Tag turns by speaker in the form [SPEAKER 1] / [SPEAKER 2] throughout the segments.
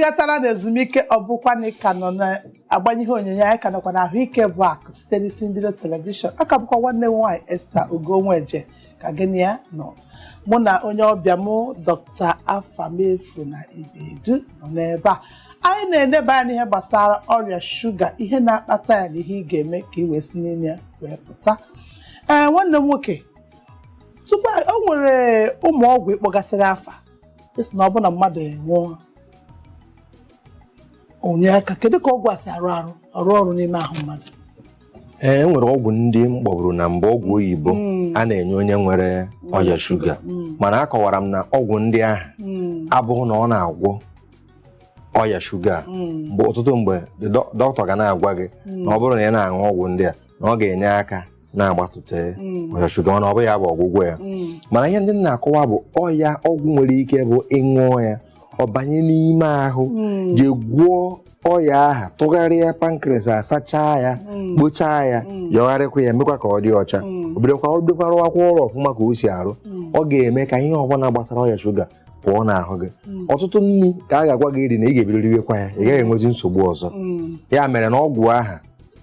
[SPEAKER 1] Chighatara na ezumike. Ọ bụkwa na ị ka nọ na-agbanye ihe onyonyo anyị, ka nọkwa na Ahụike bụ Akụ site n'isi mbido telivishọn. Ọ ka bụkwa nwanne m nwaanyị Esther Ugonweje ka gịnị ya nọ, mụ na onye ọbịa m, Dr. Afamefu na Ibedu, nọ n'ebe a. Anyị na-eneba anya n'ihe gbasara ọrịa shuga, ihe na-akpata ya na ihe ị ga-eme ka ị wee si n'ime ya wee pụta. Ee, nwanne m nwoke, tupu o nwere ụmụ ọgwụ ịkpọgasịrị afa, esi na ọ bụ na mmadụ nwụọ onye aka, kedu ka ọgwụ a si arụ arụ ọrụ n'ime ahụ mmadụ?
[SPEAKER 2] Ee, e nwere ọgwụ ndị m kpọburu na mbụ, ọgwụ oyibo a na-enye onye nwere ọrịa shuga, mana akọwara m na ọgwụ ndị ahụ abụghị na ọ na-agwọ ọrịa shuga. Mgbe ọtụtụ mgbe dọkịta ga na-agwa gị na ọ bụrụ na ị na-aṅụ ọgwụ ndị a, na ọ ga-enye aka na-agbatụte ọrịa shuga, mana ọ bụghị ya bụ ọgwụgwọ ya. Mana ihe ndị m na-akọwa bụ ọya ọgwụ nwere ike bụ ịṅụọ ya, ọ banye n'ime ahụ, jee gwụọ ọya aha, tụgharịa pancreas, asachaa ya, kpochaa ya, yọgharịkwa ya, mekwa ka ọ dị ọcha. O bidokwa rụwakwa ọrụ ọfụma ka o si arụ. Ọ ga-eme ka ihe ọbụla gbasara ọrịa shuga pụọ n'ahụ gị. Ọtụtụ nri ka a ga-agwa gị iri na ị ga-ebido riwekwa ya, ị gaghị enwezi nsogbu ọzọ. Ya mere na ọgwụ aha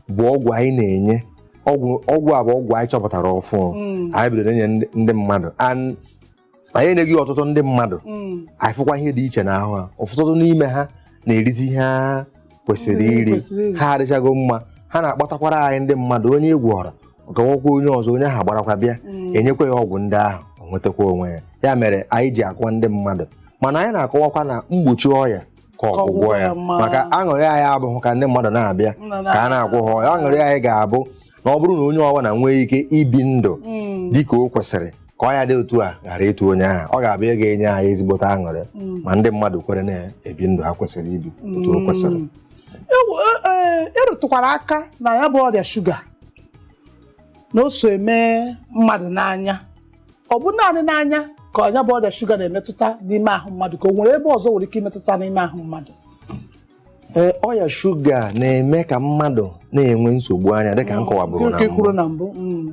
[SPEAKER 2] bụ ọgwụ anyị na-enye, ọgwụ a bụ ọgwụ anyị chọpụtara ọfụụ. Anyị bidoro enye ndị mmadụ, and anyị enyeghị ọtụtụ ndị mmadụ. Anyị fụkwa ihe dị iche n'ahụ ha. Ọtụtụ n'ime ha na-erizi ihe ha kwesịrị iri.
[SPEAKER 1] Kwesịrị iri.
[SPEAKER 2] Ha adịchago mma. Ha na-akpọtakwara anyị ndị mmadụ. Onye gwọrọ ọgawakwa onye ọzọ, onye ahụ agbarakwa bịa, enyekwa ya ọgwụ ndị ahụ, o nwetakwa onwe ya. Ya mere anyị ji akọwa ndị mmadụ, mana anyị na-akọwakwa na mgbochi ọrịa ka ọgwụgwọ ya
[SPEAKER 1] mma.
[SPEAKER 2] Maka aṅụrị anyị abụghị ka ndị mmadụ na-abịa ka a na-agwọ ha ọrịa. Aṅụrị anyị ga-abụ na ọ bụrụ na onye ọbụla nwee ike ibi ndụ dị ka o kwesịrị, ka ọya dị otu a ghara ịtụ onye ahụ, ọ ga-abụ ihe ga-enye anyị ezigbote aṅụrị, ma ndị mmadụ kwere na-ebi ndụ ha kwesịrị ibi otu o kwesịrị.
[SPEAKER 1] Ịrụtụkwara aka na ya bụ ọrịa shuga na o so eme mmadụ n'anya. Ọ bụ naanị n'anya ka ya bụ ọrịa shuga na-emetụta n'ime ahụ mmadụ, ka o nwere ebe ọzọ nwere ike imetụta n'ime ahụ mmadụ?
[SPEAKER 2] Ee, ọrịa shuga na-eme ka mmadụ na-enwe nsogbu anya, dịka m kọwaburu na
[SPEAKER 1] Nke kwuru
[SPEAKER 2] mbụ.
[SPEAKER 1] Na mbụ.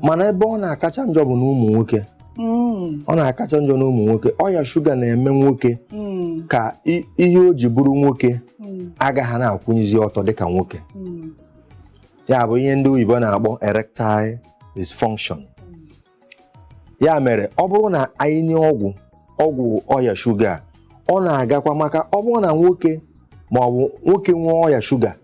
[SPEAKER 2] Mana ebe ọ na-akacha njọ bụ na ụmụ nwoke. Ọ na-akacha njọ na ụmụ nwoke. Ọrịa shuga na-eme nwoke ka ihe o ji bụrụ nwoke agaghị na-akwụnyizi ọtọ dịka nwoke. Ya bụ ihe ndị oyibo na-akpọ erectile dysfunction. Ya mere ọ bụrụ na anyị nye ọgwụ ọrịa shuga a, ọ na-agakwa, maka ọ bụrụ na nwoke ma ọ bụ nwoke nwee ọrịa shuga,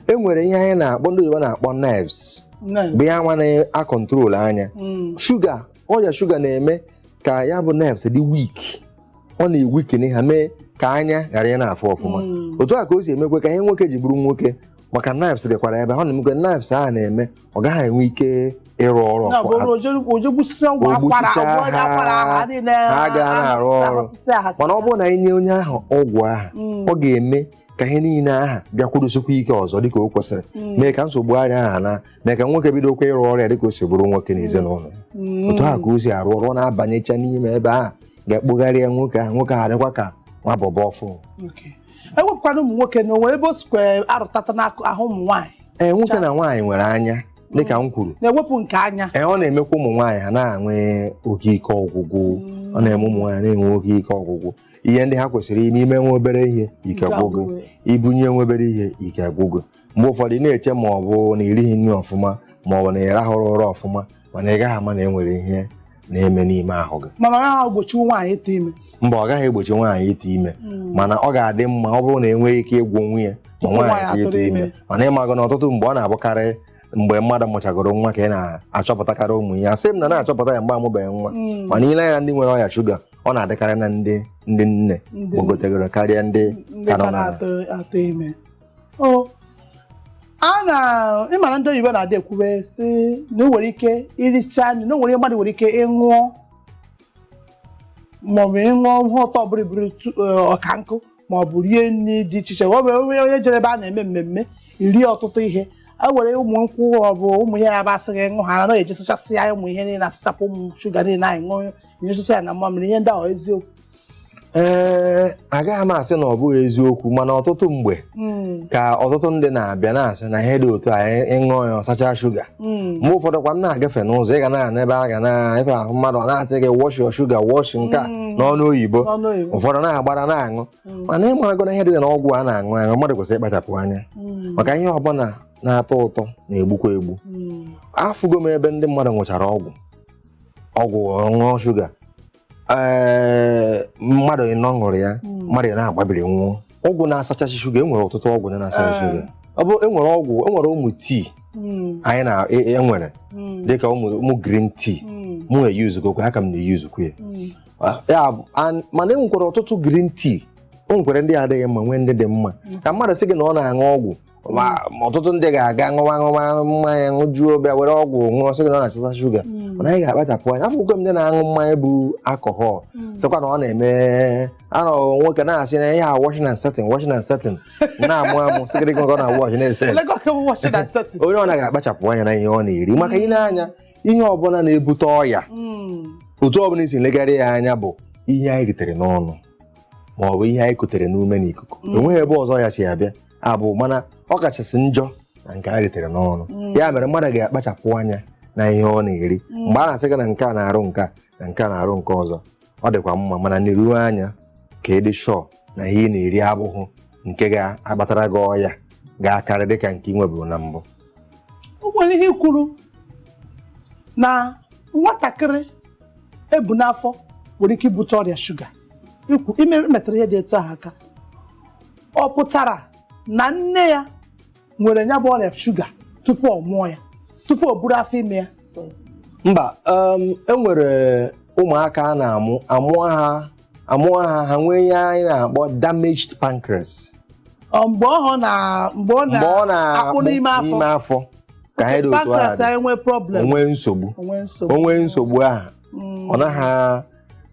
[SPEAKER 2] e nwere ihe anyị na-akpọ, ndị oyibo na-akpọ nerves,
[SPEAKER 1] Nerves.
[SPEAKER 2] bụ ya nwa na-acontrol anya. Shuga, ọrịa shuga na-eme ka ya bụ nerves dị weak. Ọ na-eweaken ha, mee ka anya ghara ị na-afụ ọfụma. Otu a ka o si emekwe ka ihe nwoke ji bụrụ nwoke, maka nerves dịkwara ebe ọ na-emekwe. Nerves ahụ na-eme ọ gaghị enwe ike ịrụ ọrụ
[SPEAKER 1] Na bụ
[SPEAKER 2] ọfụma.
[SPEAKER 1] oje gbusisia ụmụ akwara.
[SPEAKER 2] Ogbuchicha
[SPEAKER 1] ụmụ
[SPEAKER 2] ha,
[SPEAKER 1] akwara ahụ ha niile.
[SPEAKER 2] Ha agaghị na-arụ ọrụ.
[SPEAKER 1] Ahasịsị ahasịsị.
[SPEAKER 2] Mana ọ bụrụ na anyị nye onye ahụ ọgwụ ahụ, ọ ga-eme ka ihe niile aha bịakwudosikwa ike ọzọ dịka o kwesịrị, mee ka nsogbu anya aha na mee ka nwoke bidokwa ịrụ ọrụ ya dịka o si bụrụ nwoke n'ezinụlọ ya. Otu a ka o si arụ ọrụ. Ọ na-abanyecha n'ime ebe ahụ, ga-ekpogharịa nwoke ahụ, nwoke ahụ adịkwa ka nwa bọbọ ọfụ.
[SPEAKER 1] Okay. Ewepụkwana ụmụ nwoke, na onwere ebe o sikwa arụtata n'ahụ ụmụ nwaanyị?
[SPEAKER 2] Ee, nwoke na nwaanyị nwere anya, dịka m kwuru.
[SPEAKER 1] Na-ewepụ nke anya.
[SPEAKER 2] Ee, ọ na-emekwa ụmụ nwaanyị ha na-enwe oke ike ọgwụgwụ. Ọ na-eme ụmụ nwaanyị na-enwe oke ike ọgwụgwụ. Ihe ndị ha kwesịrị ime, ime nwa obere ihe, ike gwụgụ. Ibunye nwa obere ihe, ike gwụgụ. Mgbe ụfọdụ ị na-eche ma ọ bụ na irighị nri ọfụma, ma ọ bụ na ị rahụrụ ụra ọfụma, mana ị gaghị ama na e nwere ihe na-eme n'ime ahụ gị.
[SPEAKER 1] Mana ọ gaghị egbochiwu nwaanyị ịtụ ime?
[SPEAKER 2] Mba, ọ gaghị egbochi nwaanyị ịtụ ime, mana ọ ga-adị mma ọ bụrụ na enweghị ike ịgwọ nwunye ma
[SPEAKER 1] tupu
[SPEAKER 2] nwaanyị
[SPEAKER 1] nwaanyị
[SPEAKER 2] chọọ ịtụ
[SPEAKER 1] atụrụ
[SPEAKER 2] ime.
[SPEAKER 1] ime.
[SPEAKER 2] Mana ịmago na ọtụtụ mgbe ọ na-abụkarị mgbe mmadụ mụchagoro nwa ka ị na-achọpụtakarị ụmụ ya. Asị m na na-achọpụta ya mgbe amụbeghị nwa, mana ile anya, ndị nwere ọrịa shuga, ọ na-adịkarị na ndị nne gbagotegoro karịa ndị
[SPEAKER 1] ndị
[SPEAKER 2] ka nọ
[SPEAKER 1] ka
[SPEAKER 2] na
[SPEAKER 1] na-atụ atụ ime. O a na ịmara ndị oyibo na-adị ekwube sị na o nwere ike iricha nri, na o nwere ihe mmadụ nwere ike ịṅụọ, maọbụ ịṅụọ ihe ụtọ bụrịbụrị, ọka nkụ, maọbụ rie nri dị iche iche. Ọ bụ onye jere ebe a na-eme mmemme iri ọtụtụ ihe, e were ụmụ nkwụ, ọ bụ ụmụ ihe ya bụ asị gị ṅụ ha na eji sachasị ya ụmụ ihe niile, asachapụ ụmụ shuga niile anyị ṅụọ, nyesụsị ya na mmamịrị, ihe ndị ahụ, eziokwu?
[SPEAKER 2] Ee, agaghị m asị na ọ bụghị eziokwu, mana ọtụtụ mgbe ka ọtụtụ ndị na-abịa na-asị na ihe dị otu a, ịṅụọ ya ọsacha shuga. Mgbe ụfọdụ kwa m na-agafe n'ụzọ, ị ga na-anụ ebe a ga na-efe ahụ mmadụ, ọ na-asị gị wash your sugar, wash nke a n'ọnụ oyibo.
[SPEAKER 1] N'ọnụ oyibo.
[SPEAKER 2] Ụfọdụ na-agbara na-aṅụ, mana ịmarago na ihe dị n'ọgwụ a na-aṅụ aṅụ, mmadụ kwesịrị ịkpachapụ anya maka ihe ọbụla na-atọ ụtọ na-egbukwa egbu. Afụgo m ebe ndị mmadụ ṅụchara ọgwụ ṅụọ shuga, ee, mmadụ ịnọ ṅụrụ ya, mmadụ ị na-agbabiri nwụọ. Ọgwụ na-asachasị shuga, e nwere ọtụtụ ọgwụ na-asacha shuga. Ọ bụ enwere ọgwụ, enwere ụmụ tii anyị na-enwere dịka ụmụ green tea. Mụ eyuzukwa aka m na-eyuzukwa ya. Ya bụ, mana e nwekwara ọtụtụ green tea. O nwekwara ndị adịghị mma, nwee ndị dị mma. Ka mmadụ sị gị na ọ na-aṅụ ọgwụ, ma ọtụtụ ndị ga-aga ṅụwa ṅụwa mmanya, ṅụjuo, bịa were ọgwụ ṅụọ, sị gị na ọ na-achịta shuga. Mana anyị ga-akpachapụ anya. Afụkwa m ndị na-aṅụ mmanya bụ alcohol, sịkwa na ọ na-eme anọ. Nwoke na-asị na ihe a washing and setting, washing and setting, na-amụ amụ, sị gị ka ọ na-wash na-ese.
[SPEAKER 1] Lego ka bụ washing and setting.
[SPEAKER 2] Onye ọ naghị akpachapụ anya na ihe ọ na-eri, maka ị na-anya ihe ọbụla na-ebute ọya, otu ọbụla isi legara ya anya, bụ ihe anyị ritere n'ọnụ ma ọ bụ ihe anyị kutere n'ume n'ikuku. Enweghị ebe ọzọ ya si abịa abụ, mana ọ kachasị njọ na nke anyị ritere n'ọnụ. Ya mere mmadụ ga-akpachapụ anya na ihe ọ na-eri. Mgbe a na-asị gị na nke a na-arụ nke a na nke a na-arụ nke ọzọ, ọ dịkwa mma, mana neruo anya ka ị dị sure na ihe ị na-eri abụghị nke ga-akpatara gị ọya ga-akarị dịka nke ị nweburu na mbụ.
[SPEAKER 1] O nwere ihe i kwuru na nwatakịrị ebu n'afọ nwere ike ibute ọrịa shuga. Ikwu ime metụrụ ihe dị etu ahụ aka, ọ pụtara na nne ya nwere ya bụ ọrịa shuga tupu ọ mụọ ya, tupu o buru afọ ime ya? Sorry.
[SPEAKER 2] Mba, e nwere ụmụaka a na-amụ amụọ ha, amụọ ha, ha nwee ihe anyị na-akpọ damaged pancreas.
[SPEAKER 1] Ọ mgbe ọ na mgbe ọ
[SPEAKER 2] mgbe ọ
[SPEAKER 1] na-akpụ
[SPEAKER 2] na-akpụ
[SPEAKER 1] n'ime afọ
[SPEAKER 2] n'ime afọ ka ihe dị otu ahụ
[SPEAKER 1] pancreas
[SPEAKER 2] dị.
[SPEAKER 1] anyị nwee problem.
[SPEAKER 2] O nwee nsogbu.
[SPEAKER 1] Onwe nsogbu.
[SPEAKER 2] O nwee nsogbu ahụ, ọ naghị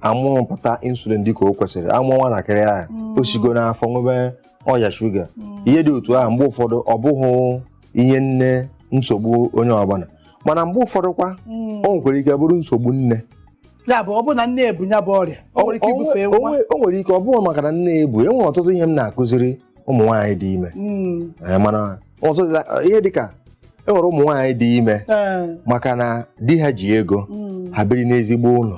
[SPEAKER 2] amụpụta insulin dịka o kwesịrị. Amụọ nwatakịrị ahụ, o sigo n'afọ nwebe ọrịa shuga. Ihe dị otu ahụ, mgbe ụfọdụ ọ bụghị ihe nne, nsogbu onye ọbụla, mana mgbe ụfọdụ kwa o nwekwara ike bụrụ nsogbu nne.
[SPEAKER 1] Ya bụ, ọ bụ na nne ebu ya bụ ọrịa, o nwere ike ibufe
[SPEAKER 2] O
[SPEAKER 1] nwa.
[SPEAKER 2] O nwere ike ọ bụghị maka na nne ebu. E nwere ọtụtụ ihe m na-akụziri ụmụ nwaanyị dị ime. Mana ọtụtụ ihe dịka e nwere ụmụ nwaanyị dị ime maka na di ha ji ego, ha biri n'ezigbo ụlọ,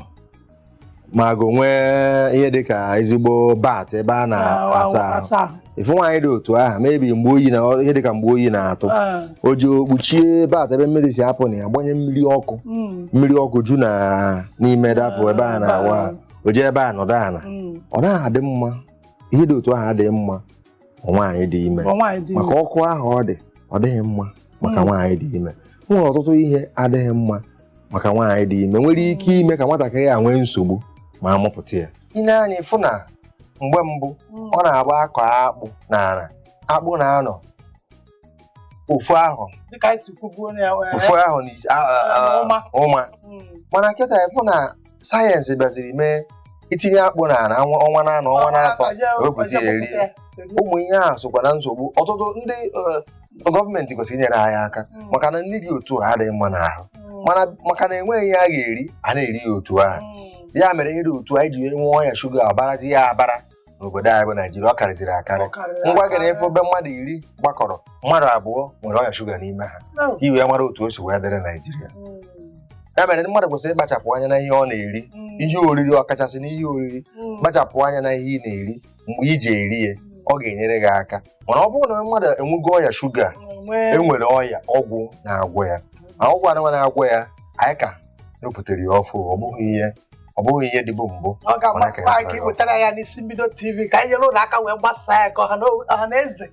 [SPEAKER 2] ma go nwee ihe dịka ezigbo bath ebe a na-asa ahụ.
[SPEAKER 1] Asa ahụ.
[SPEAKER 2] Ifu nwaanyị dị otu ahụ, maybe mgbe oyi na ihe dịka mgbe oyi na-atụ, o ji kpuchie bath ebe mmiri si apụ na ya, gbanye mmiri ọkụ, mmiri ọkụ ju na n'ime dapụ ebe a na-awa ahụ. O jee ebe a nọdụ ala. Ọ naghị adị mma. Ihe dị otu ahụ adịghị mma ma nwaanyị dị ime.
[SPEAKER 1] Ma nwaanyị dị ime.
[SPEAKER 2] Maka ọkụ ahụ ọ dị, ọ dịghị mma maka nwaanyị dị ime. O nwere ọtụtụ ihe adịghị mma maka nwaanyị dị ime, nwere ike ime ka nwatakịrị a nwee nsogbu ma amụpụta ya. Ị na-anya ịfụ na mgbe mbụ ọ na-agba akọ akpụ n'ala, akpụ na-anọ ofu ahụ.
[SPEAKER 1] Dịka anyị si kwubuo na ya,
[SPEAKER 2] Ofu ahụ na
[SPEAKER 1] ụma.
[SPEAKER 2] Ụma. Mana kịta, ịfụ na sayensị bịaziri mee itinye akpụ n'ala ọnwa na-anọ ọnwa na-atọ, ewepụta ya erie. Ụmụ ihe a sokwa na nsogbu ọtụtụ ndị gọọmenti kwesịrị inyere anyị aka, maka na nri dị otu a adịghị mma n'ahụ. Mana maka na enweghị ihe a ga-eri, a na-eri ya otu ahụ. Ya mere ihe dị otu a ji wee nwee ọnya shuga ọbarazi ya abara n'obodo anyị bụ Naijiria. Ọ karịzịrị akarị. Ngwa gị na efe ebe mmadụ 10 gbakọrọ, mmadụ abụọ nwere ọnya shuga n'ime ha, ka i wee mara otu o si wee dịrị Naijiria. Ya mere mmadụ kwesịrị ịkpachapụ anya na ihe ọ na-eri, ihe oriri, ọkachasị n'ihe oriri. Kpachapụ anya na ihe ị na-eri mgbe iji eri ya, ọ ga-enyere gị aka. Mana ọ bụrụ na mmadụ enwego ọya shuga, enwere ọya ọgwụ na-agwọ ya, ma ọgwụ anụnwa na-agwọ ya, anyị ka mepụtara ya ọfụ. Ọ bụghị ihe dịbụ mbụ.
[SPEAKER 1] Ọ ga-amasị anyị ka ị wetara ya n'isi mbido TV, ka anyị nyere ụlọ aka wee gbasaa ya, ka ọha na eze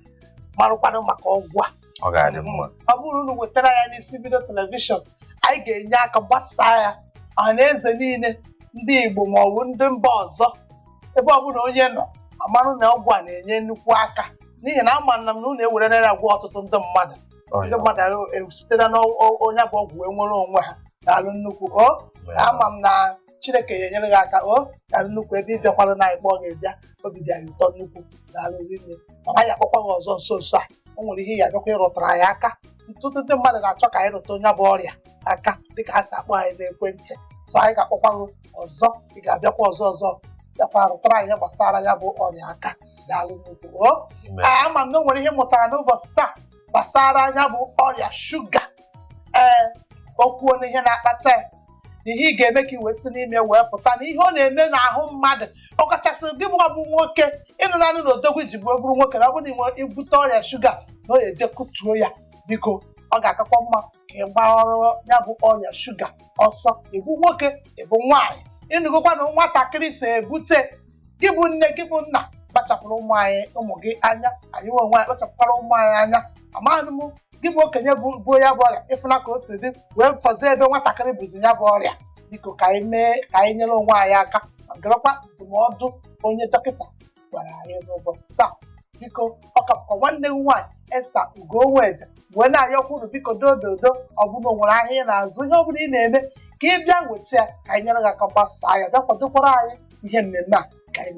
[SPEAKER 1] marụkwanụ maka ọgwụ a.
[SPEAKER 2] Ọ ga-adị mma.
[SPEAKER 1] Ọ bụrụ unu wetara ya n'isi mbido television, anyị ga-enye aka gbasaa ya ọha na eze niile, ndị Igbo ma ọ bụ ndị mba ọzọ, ebe ọ bụla onye nọ amarụ na ọgwụ a na-enye nnukwu aka, n'ihi na ama na m na unu ewerela ya gwọ ọtụtụ ndị mmadụ. Ndị mmadụ sitere n'onye bụ ọgwụ wee nwere onwe ha. Daalụ nnukwu. O ama m na Chineke ya enyere gị aka. O daalụ nnukwu ebe ị bịakwara na anyị kpọọ gị bịa. Obi dị anyị ụtọ nnukwu. Daalụ rinne. Mana anyị akpọkwa gị ọzọ nso nso a. O nwere ihe ya abịakwa ịrụtara anyị aka. Ntụtụ ndị mmadụ na-achọ ka anyị rụta onye bụ ọrịa aka, dịka ha si akpọ anyị n'ekwentị, so anyị ga-akpọkwa gị ọzọ. Ị ga-abịakwa ọzọ ọzọ. Bịakwa rụtara anyị ihe gbasara ya bụ ọrịa aka. Daalụ nnukwu o. Ee, ama m na o nwere ihe m mụtara n'ụbọchị taa gbasara ya bụ ọrịa shuga. Ee, o kwuo na ihe na-akpata ya na ihe ị ga-eme ka i wee si n'ime wee pụta, na ihe ọ na-eme n'ahụ mmadụ, ọkachasị gị bụ bụ nwoke ịnụ naanị na odogwu ji bụrụ bụrụ nwoke, na ọ bụrụ na ị nwee ibute ọrịa shuga na ọ ga-eje kụtuo ya. Biko, ọ ga-akakwa mma ka ị gbaa ọrụ ya bụ ọrịa shuga ọsọ, ịbụ nwoke, ịbụ nwaanyị. Ịnụgokwa na nwatakịrị si ebute. Gị bụ nne, gị bụ nna, kpachapụrụ ụmụ anyị, ụmụ gị anya. Anyị nwe onwe anyị kpachapụkwara ụmụ anyị anya. Amaghị m gị bụ okenye bụ buo ya bụ ọrịa, ịfụna ka o si dị wee fọzie ebe nwatakịrị bụzi ya bụ ọrịa. Biko, ka anyị mee ka anyị nyere onwe anyị aka ma gerekwa ndụmọdụ onye dọkịta gwara anyị n'ụbọchị taa. Biko, ọ ka bụkwa nwanne m nwaanyị Esther Ugonweje wee na-arịọkwa unu, biko, dododo, ọ bụla o nwere ahịa ị na-azụ, ihe ọ bụla ị na-eme, ka ị bịa weta ya ka anyị nyere gị aka gbasaa ya. Bịa kwadokwara anyị ihe mmemme a ka anyị.